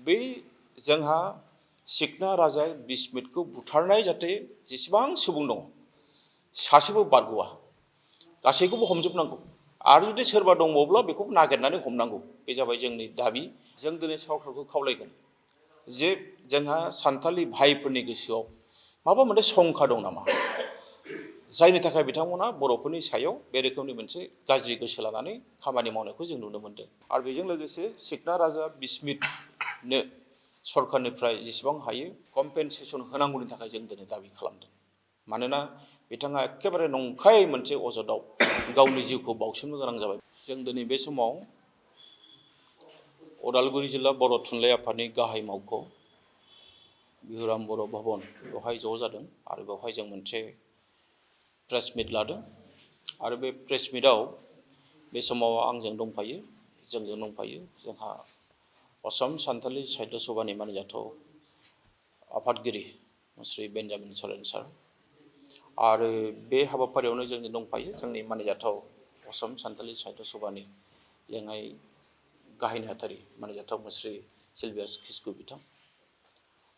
बै जोंहा सिखना राजा बिस्मितखौ बुथारनाय जाहाथे जेसेबां सुबुं दङ सासेबो बारग'आ गासैखौबो हमजोबनांगौ आरो जुदि सोरबा दंबावब्ला बेखौ नागिरनानै हमनांगौ बे जाबाय जोंनि दाबि। जों दिनै सरकारखौ खावलायगोन जे जोंहा सान्थालि भाइफोरनि गोसोआव माबा मोनसे शंका दं नामा, जायनि थाखाय बिथांमोना बर'फोरनि सायाव बे रोखोमनि मोनसे गाज्रि गोसो लानानै खामानि मावनायखौ जों नुनो मोनदों। आरो बेजों लोगोसे सिखना राजा बिस्मितनो सरकारनिफ्राय जेसेबां हायो कम्पेनसेसन होनांगौनि थाखाय जों दिनै दाबि खालामदों। मानोना बिथाङा एखेबारे नंखाय मोनसे अजदाव गावनि जिउखौ बावसोमनो गोनां जाबाय। जों दिनै बे समाव उदालगुरि जिल्ला बर' थुनलाइ आफादनि गाहाय मावख' बिहुराम बर' भवन बेवहाय ज' जादों आरो बेवहाय जों मोनसे प्रेस मिट लादों आरो बे प्रेस मिटआव बे समाव आंजों दंफायो, जोंजों दंफायो जोंहा असम सान्थालि साहित्य सभानि मानिजाथाव आफादगिरि श्री बेन्जामिन सरेन सार आरो बे हाबाफारियावनो जोंजों दंफायो जोंनि मानिजाथाव असम सान्थालि साहित्य सभानि लेङाइ गाहाय नेहाथारि मानिजाथाव मुस्रि सिलभियास किस्कु बिथां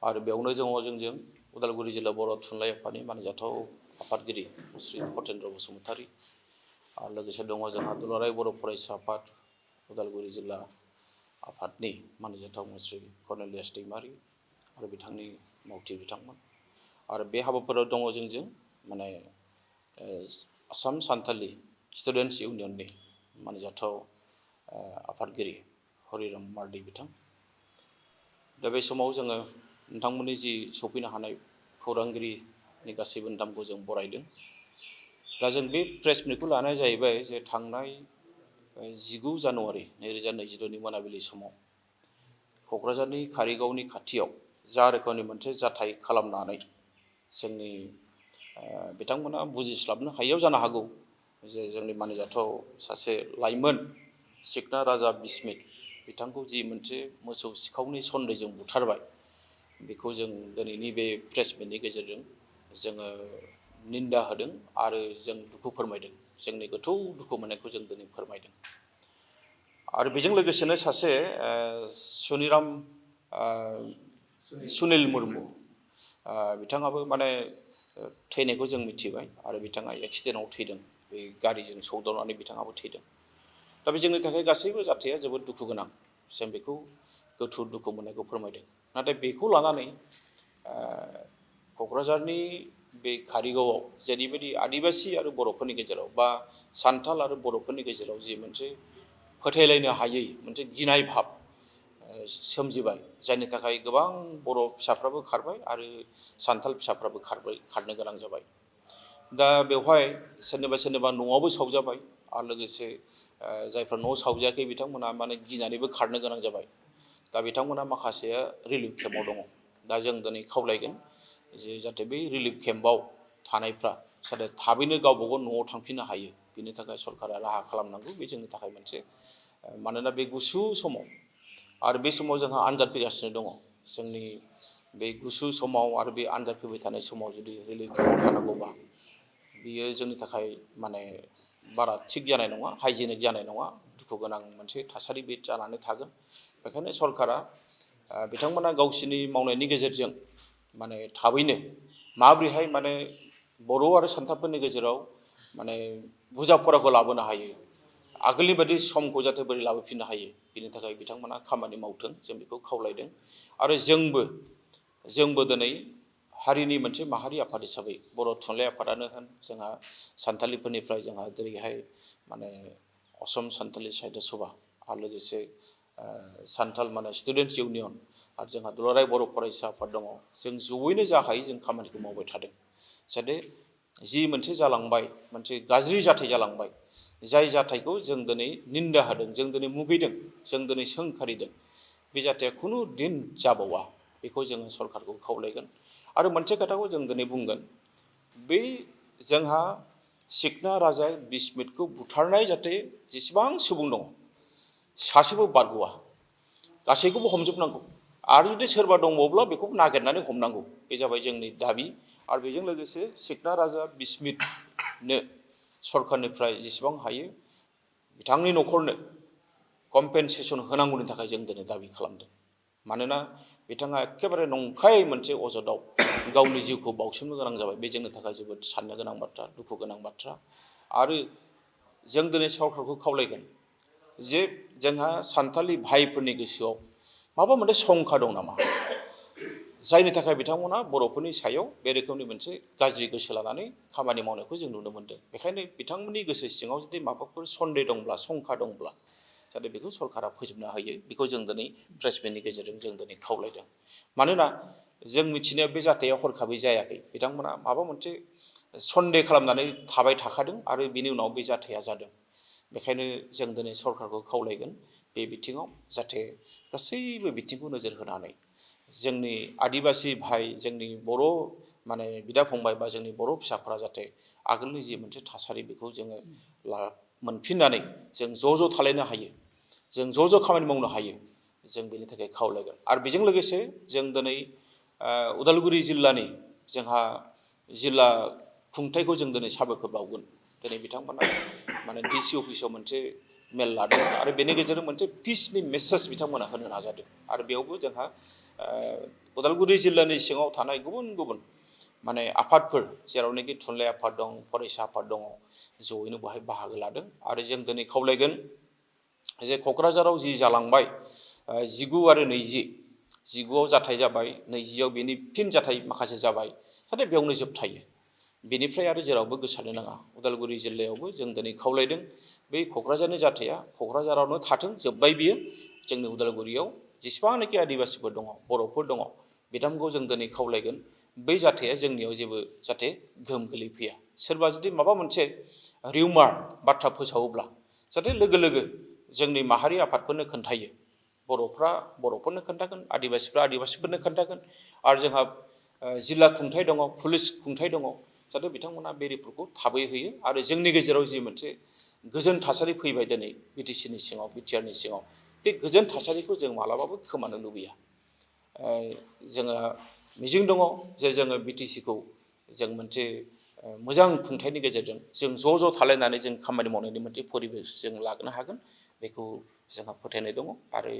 आरो बेयावनो दङ जोंजों उदालगुरि जिल्ला बर' थुनलाइ आफादनि मानिजाथाव आफादगिरि श्री फतेन्द्र बसुमतारी आरो लोगोसे दङ जोंहा दुलाराय बर' फरायसा आफाद उदालगुरि जिल्ला आफादनि मानिजाथाव मुस्रि कर्नेलियास दैमारि आरो बिथांनि मावथि बिथांमोन आरो बे हाबाफारियाव दङ जोंजों माने आसाम सान्थालि स्टुडेन्टस इउनियननि मानिजाथाव आफादगिरि हरिराम मार्डि बिथां। दा बे समाव जोङो नोंथांमोननि जि सफैनो हानाय खौरांगिरिनि गासैबो नोंथांखौ जों बरायदों। दा जों बे प्रेस मिटखौ लानाय जाहैबाय जे थांनाय 19 जानुवारि 2022नि मोनाबिलि समाव क'क्राझारनि कारिगावनि खाथियाव जा रोखोमनि मोनसे जाथाय खालामनानै जोंनि बिथांमोना बुजिस्लाबनो हायैयाव जानो हागौ जे जोंनि मानिजाथाव सासे लाइमोन सिखना राजा बिस्मित बिथांखौ जि मोनसे मोसौ सिखावनि सन्देहजों बुथारबाय, बेखौ जों दिनैनि बे प्रेस मिटनि गेजेरजों जोङो निन्दा होदों आरो जों दुखु फोरमायदों, जोंनि गोथौ दुखु मोननायखौ जों दिनै फोरमायदों। आरो बेजों लोगोसेनो सासे सुनिल मुर्मु बिथाङाबो माने थैनायखौ जों मिथिबाय आरो बिथाङा एक्सिडेन्टआव थैदों, बे गारिजों सौदावनानै बिथाङाबो थैदों। दा बे जोंनि थाखाय गासैबो जाथाया जोबोद दुखु गोनां, जों बेखौ गोथौ दुखु मोननायखौ फोरमायदों। नाथाय बेखौ लानानै क'क्राझारनि बे कारिगावआव जेरैबायदि आदिबासि आरो बर'फोरनि गेजेराव बा सान्थाल आरो बर'फोरनि गेजेराव जि मोनसे फोथायलायनो हायै मोनसे गिनाय भाब सोमजिबाय, जायनि थाखाय गोबां बर' फिसाफ्राबो खारबाय आरो सान्थाल फिसाफ्राबो खारनो गोनां जाबाय। दा बेवहाय सोरनिबा न'आवबो सावजाबाय आरो लोगोसे जायफ्रा न'आव सावजायाखै बिथांमोना माने गिनानैबो खारनो गोनां जाबाय। दा बिथांमोना माखासेया रिलिफ केम्पआव दङ। दा जों दिनै खावलायगोन जे जाहाथे बै रिलिफ केम्पआव थानायफ्रा जाहाथे थाबैनो गावबा गाव न'आव थांफिननो हायो, बिनि थाखाय सरकारा राहा खालामनांगौ। बे जोंनि थाखाय मोनसे, मानोना बे गुसु समाव आरो बे समाव जोंहा आनजाद फैगासिनो दङ, जोंनि बे गुसु समाव आरो बे आनजाद फैबाय थानाय समाव जुदि रिलिफ केम्पआव थानांगौबा बियो जोंनि थाखाय माने बारा थिग जानाय नङा, हाइजेनिक जानाय नङा, दुखु गोनां मोनसे थासारि बे जानानै थागोन। बेखायनो सरकारा बिथांमोना गावसिनि मावनायनि गेजेरजों माने थाबैनो माबोरैहाय माने बर' आरो सान्थालफोरनि गेजेराव माने बुजा-पराखौ लाबोनो हायो, आगोलनि बायदि समखौ जाहाथे बोरै लाबोफिननो हायो, बिनि थाखाय बिथांमोना खामानि मावथों, जों बेखौ खावलायदों। आरो जोंबो दिनै हारिनि मोनसे माहारि आफाद हिसाबै बर' थुनलाइ आफादानो होन, जोंहा सान्थालिफोरनिफ्राय जोंहा जेरैहाय माने असम सान्थालि साहित्य सभा आरो लोगोसे सान्थाल माने स्टुडेन्टस इउनियन आरो जोंहा दुलाराय बर' फरायसा आफाद दङ। जों जयैनो जा हायो जों खामानिखौ मावबाय थादों, जाहाथे जि मोनसे जालांबाय, मोनसे गाज्रि जाथाय जालांबाय, जाय जाथायखौ जों दिनै निन्दा होदों, जों दिनै मुगैदों, जों दिनै सोंखारिदों, बे जाथाया खुनु दिन जाबावा, बेखौ जोङो सरकारखौ खावलायगोन। आरो मोनसे खोथाखौ जों दिनै बुंगोन, बै जोंहा सिखना राजा बिस्मितखौ बुथारनाय जाहाथे जेसेबां सुबुं दङ सासेबो बारग'आ, गासैखौबो हमजोबनांगौ आरो जुदि सोरबा दंबावब्ला बेखौ नागिरनानै हमनांगौ, बे जाबाय जोंनि दाबि। आरो बेजों लोगोसे सिखना राजा बिस्मितनो सरकारनिफ्राय जेसेबां हायो बिथांनि न'खरनो कम्पेनसेसन होनांगौनि थाखाय जों दिनै दाबि खालामदों। मानोना बिथाङा एखेबारे नंखाय मोनसे अजदाव गावनि जिउखौ बावसोमनो गोनां जाबाय। बे जोंनि थाखाय जोबोद साननो गोनां बाथ्रा, दुखु गोनां बाथ्रा। आरो जों दिनै सरकारखौ खावलायगोन जे जोंहा सान्थालि भाइफोरनि गोसोआव माबा मोनसे शंका दं नामा, जायनि थाखाय बिथांमोना बर'फोरनि सायाव बे रोखोमनि मोनसे गाज्रि गोसो लानानै खामानि मावनायखौ जों नुनो मोनदों। बेखायनो बिथांमोननि गोसो सिङाव जुदि माबाफोर सन्देह दंब्ला, शंका दंब्ला, जाहाथे बेखौ सरकारा फोजोबनो हायो, बेखौ जों दिनै प्रेस मिटनि गेजेरजों जों दिनै खावलायदों। मानोना जों मिथिनायाव बे जाथाया हरखाबै जायाखै। बिथांमोना माबा मोनसे सन्देह खालामनानै थाबाय थाखादों आरो बिनि उनाव बे जाथाया जादों। बेखायनो जों दिनै सरकारखौ खावलायगोन बे बिथिङाव जाहाथे गासैबो बिथिंखौ नोजोर होनानै जोंनि आदिबासि भाइ, जोंनि बर' माने बिदा फंबाय बा जोंनि बर' फिसाफोरा जाहाथे आगोलनि जि मोनसे थासारि बेखौ जोङो मोनफिननानै जों ज' थालायनो हायो, जों ज' खामानि मावनो हायो, जों बेनि थाखाय खावलायगोन। आरो बेजों लोगोसे जों दिनै उदालगुरि जिल्लानि जोंहा जिल्ला खुंथायखौ जों दिनै साबायखर बावगोन। दिनै बिथांमोना माने डिसि अफिसाव मोनसे मेल लादों आरो बेनि गेजेरजों मोनसे पिसनि मेसेज बिथांमोना होनो नाजादों। आरो बेयावबो जोंहा उदालगुरि जिल्लानि सिङाव थानाय गुबुन गुबुन माने आफादफोर, जेरावनाखि थुनलाइ आफाद दं, फरायसा आफाद दङ, जयैनो बेहाय बाहागो लादों। आरो जों दिनै खावलायगोन जे क'क्राझाराव जि जालांबाय 19 आरो 20, 19आव जाथाय जाबाय, 20आव बेनि फिन जाथाय माखासे जाबाय, जाहाथे बेयावनो जोबथायो। बेनिफ्राय आरो जेरावबो गोसारनो नाङा। उदालगुरि जिल्लायावबो जों दिनै खावलायदों बै क'क्राझारनि जाथाया क'क्राझारावनो थाथों, जोब्बाय बियो। जोंनि उदालगुरियाव जेसेबांनाखि आदिबासिफोर दङ, बर'फोर दङ, बिथांमोनखौ जों दिनै खावलायगोन बै जाथाया जोंनियाव जेबो जाहाथे गोहोम गोलैफैया। सोरबा जुदि माबा मोनसे रिउमार बाथ्रा फोसावोब्ला जाहाथे लोगो लोगो जोंनि माहारि आफादफोरनो खोन्थायो। बर'फ्रा बर'फोरनो खोन्थागोन, आदिबासिफ्रा आदिबासिफोरनो खोन्थागोन। आरो जोंहा जिल्ला खुंथाय दङ, पुलिस खुंथाय दङ, जाहाथे बिथांमोना बे रिपर्टखौ थाबै होयो। आरो जोंनि गेजेराव जि मोनसे गोजोन थासारि फैबाय दिनै बिटिसिनि सिङाव, बिटिआरनि सिङाव, बे गोजोन थासारिखौ जों मालाबाबो खोमानो लुबैया। जोङो मिजिं दङ जे जोङो बिटिसिखौ जों मोनसे मोजां खुंथायनि गेजेरजों जों ज' थालायनानै जों खामानि मावनायनि मोनसे परिबेस जों लाबोनो हागोन, बेखौ जोंहा फोथायनाय दङ। आरो